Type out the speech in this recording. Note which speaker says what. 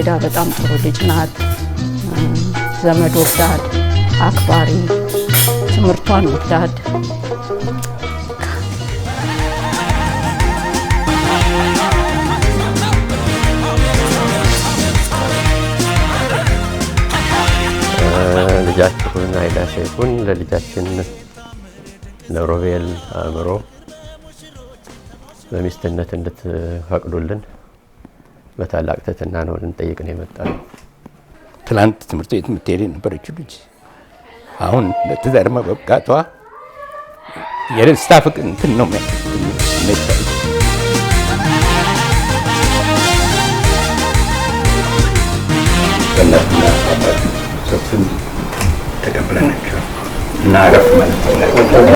Speaker 1: አይዳ በጣም ጥሩ ልጅ ናት። ዘመድ ወዳድ፣ አክባሪ፣ ትምህርቷን ወዳድ።
Speaker 2: ልጃችሁን አይዳ ሰይፉን ለልጃችን ለሮቤል አእምሮ በሚስትነት እንድትፈቅዱልን በታላቅ ትህትና ነው ልንጠይቅ ነው የመጣነው።
Speaker 3: ትላንት ትምህርት ቤት የምትሄድ የነበረችው ልጅ አሁን ለትዳር መብቃቷ የደስታ ፍቅር እንትን ነው የሚታይ። በእናትና አባት ሰብስን ተቀብለናቸው እና አረፍ ማለት